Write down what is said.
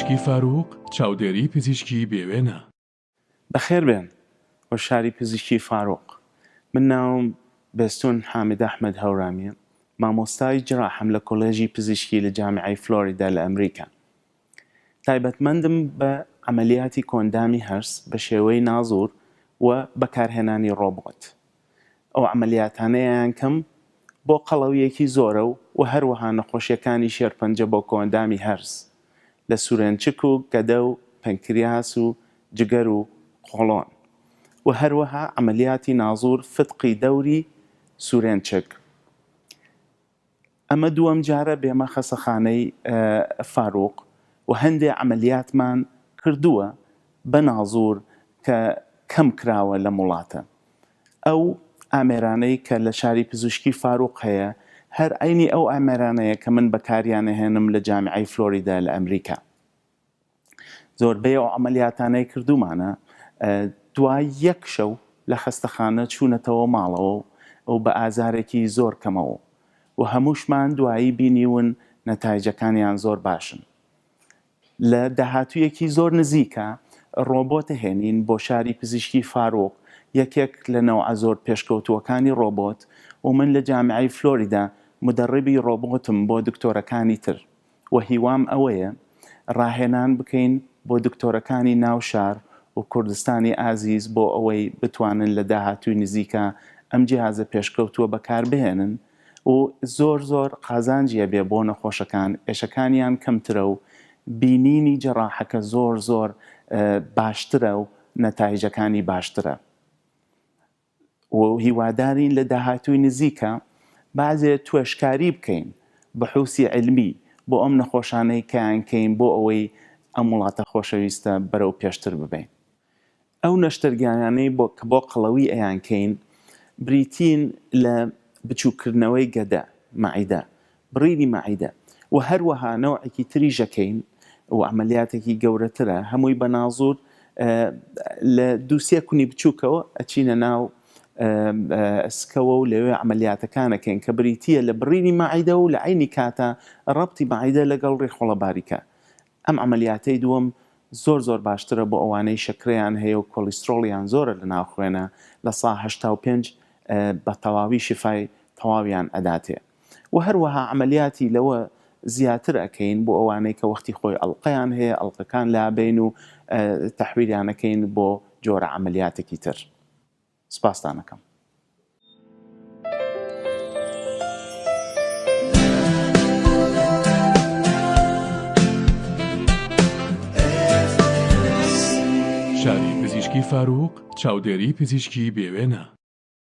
پزیشکی فاروق، چاودێری پزیشکی بێ وێنە. بەخێربێن بۆ شاری پزیشکی فاروق. من ناوم بێستون حامد ئەحمەد هەورامیە، مامۆستای جراحەم لە کۆلێژی پزیشکی لە جامیعەی فلۆریدا لە ئەمریکا. تایبەتمەندم بە عەمەلیاتی کۆئەندامی هەرس بە شێوەی نازور و بەکارهێنانی ڕۆبۆت. ئەو عەمەلیاتانەیان کەم بۆ قەڵەوییەکی زۆرە و هەروەها نەخۆشیەکانی شێرپەنجە بۆ کۆئەندامی هەرس لە سورێنچک و گەدە و پەنکریاس و جگەر و قۆڵۆن و هەروەها عەمەلیاتی نازور فتقی دەوری سورێنچک. ئەمە دووەم جارە بێمە خەسەخانەی فاروق و هەندێ عەمەلیاتمان کردووە بە نازور کە کەم کراوە لەم وڵاتە. ئەو ئامێرانەی کە لە شاری پزیشکی فاروق هەیە هەر عەینی ئەو ئامێرانەیە کە من بەکاریان ئەهێنم لە جامیعەی فلۆریدا لە ئەمریکا. زۆربەی ئەو عەمەلیاتانەی کردوومانە دوای یەک شەو لە خەستەخانە چوونەتەوە ماڵەوە و بە ئازارێکی زۆر کەمەوە و هەمووشمان دوایی بینیون نەتایجەکانیان زۆر باشن. لە داهاتوویەکی زۆر نزیکە ڕۆبۆت ئەهێنین بۆ شاری پزیشکی فاروق یەکێک لە نەوعە زۆر پێشکەوتووەکانی ڕۆبۆت و من لە جامیعەی فلۆریدا مودەڕیبی ڕۆبۆتم بۆ دکتۆرەکانی تر و هیوام ئەوەیە ڕاهێنان بکەین بۆ دکتۆرەکانی ناو شار و کوردستانی ئازیز بۆ ئەوەی بتوانن لە داهاتووی نزیکا ئەم جیهازە پێشکەوتووە بەکاربهێنن و زۆر زۆر قازانجی ئەبێ بۆ نەخۆشەکان ئێشەکانیان کەمترە و بینینی جەڕاحەکە زۆر زۆر باشترە و نەتایجەکانی باشترە و هیوادارین لە داهاتووی نزیکا بەعزێ توێژکاری بکەین بحوسی علمی بۆ ئەم نەخۆشانەی کەیان کەین بۆ ئەوەی ئەم وڵاتە خۆشەویستە بەرەو پێشتر ببەین. ئەو نەشتەرگایانەی بۆ کە بۆ قەڵەوی ئەیانکەین بریتین لە بچووککردنەوەی گەدە، مەعیدە، بڕینی مەعیدە و هەروەها نەوعێکی تریش ئەکەین و عەمەلیاتێکی گەورەترە هەمووی بە نازور لە دووسێ کونی بچووکەوە ئەچینە ناو سکەوە و لەوێ عەمەلیاتەکان ئەکەین کە بریتییە لە بڕینی مەعیدە و لە عەینی کاتا ڕەبتی مەعیدە لەگەڵ ڕیخۆڵە باریکە ئەم عەمەلیاتەی دووەم زۆر زۆر باشترە بۆ ئەوانەی شەکرەیان هەیە و کۆلیسترۆڵیان زۆرە لە ناو خوێنە لە سا 85 بە تەواوی شیفای تەواویان ئەداتێ و هەروەها عەمەلیاتی لەوە زیاتر ئەکەین بۆ ئەوانەی کە وەختی خۆی ئەڵقەیان هەیە ئەڵقەکان لابەین و تەحویلیان ئەکەین بۆ جۆرە عەمەلیاتێکی تر. سپاستان ئەکەم. شاری پزیشکی فاروق، چاودێری پزیشکی بێ وێنە.